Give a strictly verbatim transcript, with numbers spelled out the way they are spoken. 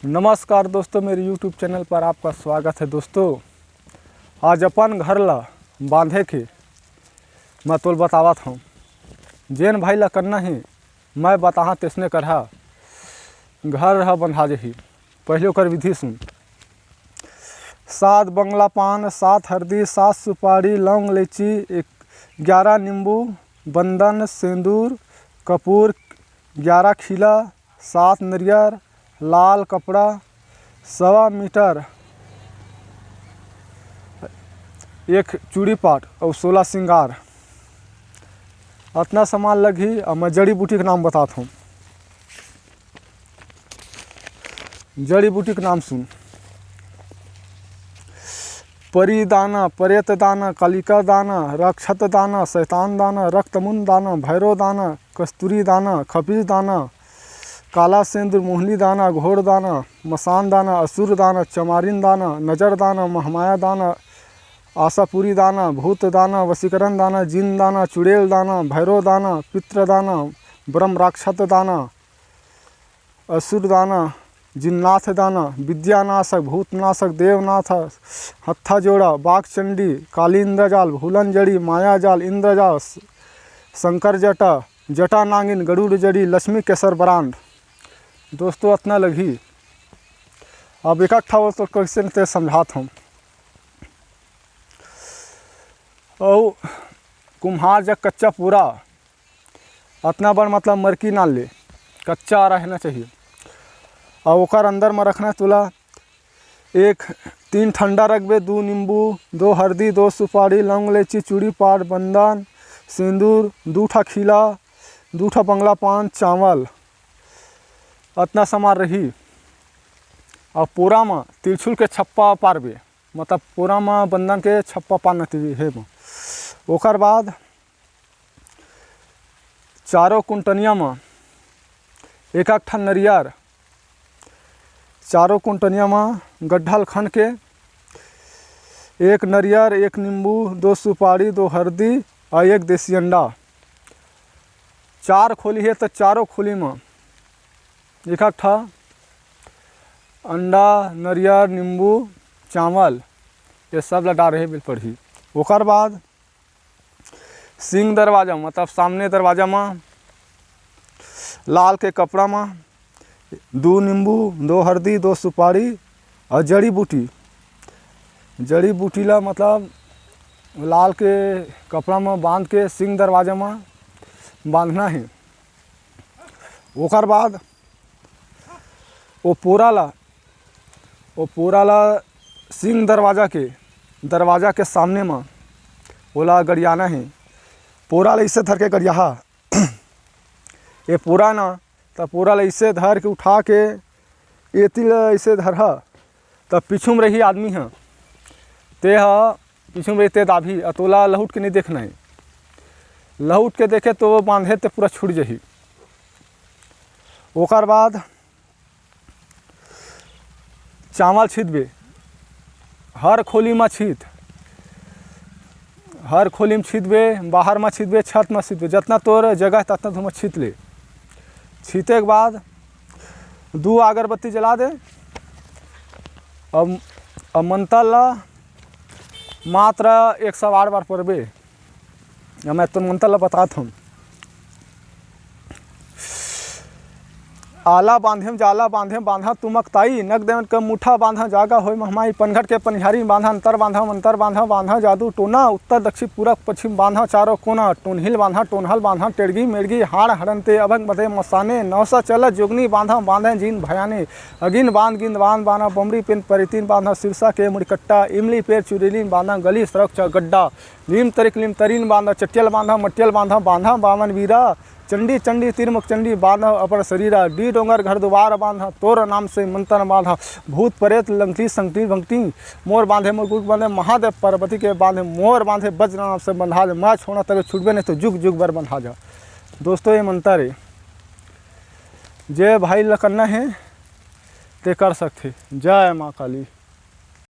नमस्कार दोस्तों, मेरे YouTube चैनल पर आपका स्वागत है। दोस्तों, आज अपन घर ला बांधे के मैं तोल बतावत हूँ। जेन भाई ला करना ही, मैं बताहा तेसने करहा, घर ह बंधा जही। पहले ओकर विधि सुन। सात बंगला पान, सात हरदी, सात सुपारी, लौंग, इलायची, एक, ग्यारह नींबू, बंदन, सेंदूर, कपूर, ग्यारह खीला, सात नरियर, लाल कपड़ा, सवा मीटर, एक चूड़ी पाट अउ सोलह सिंगार। अतना सामान लगही। अब मैं जड़ी बूटी के नाम बतात हूँ। जड़ी बूटी के नाम सुन। परी दाना, प्रेत दाना, कालिका दाना, राक्षत दाना, शैतान दाना, रक्तमुन दाना, भैरव दाना, कस्तूरी दाना, खपीस दाना, काला सेंदुर, मोहनी दाना, घोड़ दाना, मसान दाना, असुर दाना, चमारिन दाना, नजर दाना, महमाया दाना, आशापुरी दाना, भूत दाना, वशीकरण दाना, जिन दाना, चुड़ैल दाना, भैरव दाना, पितृ दाना, ब्रह्म राक्षस दाना, असुर दाना, जिन्नाथ दाना, विद्यानाशक, भूतनाशक, देवनाथ, हत्था जोड़ा, बाघ चंडी, काली इंद्रजाल, भूलन जड़ी, माया जाल, इंद्रजाल, शंकर जटा, जटा नागिन, गरुड़ जड़ी, लक्ष्मी केसर ब्रांड। दोस्तों, अतना लगही। अब एक ठा तो कैसे न ते समझात हूँ। अउ कुम्हार जग कच्चा पूरा, अतना बड़ मतलब मरकी ना ले, कच्चा रहना चाहिए। अउ ओकर अंदर में रखना तोला एक तीन ठंडा रखबे, दू नींबू, दो हरदी, दो सुपारी, लौंग, इलायची, चूड़ी पाट, बंदन, सिंदूर, दू ठा खीला, दू ठा बंगला पान, चावल, अतना सामान रही। अउ पूरा म तिरछुल के छप्पा पारबे, मतलब पूरा म बंदन के छप्पा पारना तिरी हे म। ओकर बाद चारों कुंटनिया म एक एक ठन नरियर, चारों कुंटनिया म गड्ढा ल खन के एक नरियर, एक नींबू, दो सुपारी, दो हरदी अउ एक देसी अंडा। चार खोली हे त चारों खोली म एक एक ठा अंडा, नरियर, नींबू, चावल, ये सब ला डारे हे बिल पड़ही। ओकर बाद सिंह दरवाजा, मतलब सामने दरवाजा म लाल के कपड़ा म दू नींबू, दो हरदी, दो सुपारी अउ जड़ी बूटी। जड़ी बूटी ला मतलब लाल के कपड़ा म बांध के सिंह दरवाजा म बांधना हे। ओकर बाद ओ पोरा ला, ओ पोरा ला सिंह दरवाजा के, दरवाजा के सामने म ओला गड़ियाना हे। पोरा ला इसे धर के गड़ियाहा। ये पोरा ना, त पोरा ला इसे धर के उठा के एती ला इसे धरहा, त पीछू म रही आदमी ह, ते ह पीछू म रही, ते दाबही, अ तोला लहुट के नहीं देखना हे। लहुट के देखे तो बांधे ते पूरा छूट जही। ओकर बाद चावल छीतबे, हर खोली म छीत, हर खोली म छीतबे, बाहर म छीतबे, छत म छीतबे, जतना तोर जगह हे, ततना तुम छीत ले। छीते के बाद दू अगरबत्ती जला दे। अब, अब मंतर ला मात्र एक सौ आठ बार पढ़बे। अब मैं तो मंतर ला बतात हूँ। आला बांधेम, जाला बांधेम, बांधा तुमक ताई, नग देवन के मुठा बांधा, जागा होय महमाई, पनघट के पनिहारी बांधा, अंतर बांधा, मंतर बांधा, बांधा जादू टोना, उत्तर दक्षिण पूरब पश्चिम बांधा, चारों कोना, टोनहिल बांधा, टोनहल बांधा, टेड़गी मेड़गी, हाड़ हड़न ते अभंग बधे मसाने, नौसा चल जोगनी बांधा, बांधे जीन भयाने, अगिन बांध गिंद बांध बांधा, बमरी पेन परितीन बांधा, सिरसा के मुड़िकट्टा, इमली पेड़ चुरेलीन बांधा, गली सड़क च गड्ढा, लीम तरिक लीम तरीन बांधा, चटियल बांधा, मटियल बांधा, बांधा बावन वीरा, चंडी चंडी तिरमुख चंडी बांधा अपन शरीरा, डी डोंगर घर दुआर बांधा, तोर नाम से मंत्र बांधा, भूत प्रेत लंगटी संगटी भंगटी, मोर बांधे मोर गुक बांधे, महादेव पार्वती के बांधे, मोर बांधे वज्र नाम से बंधा दे, मैं छोड़ा तबे छूटबे नहीं तो जुग जुग बर बंधा जा। दोस्तों, ये मंत्र है, जे भाई लकन्ना है, ते कर सकथे। जय माँ काली।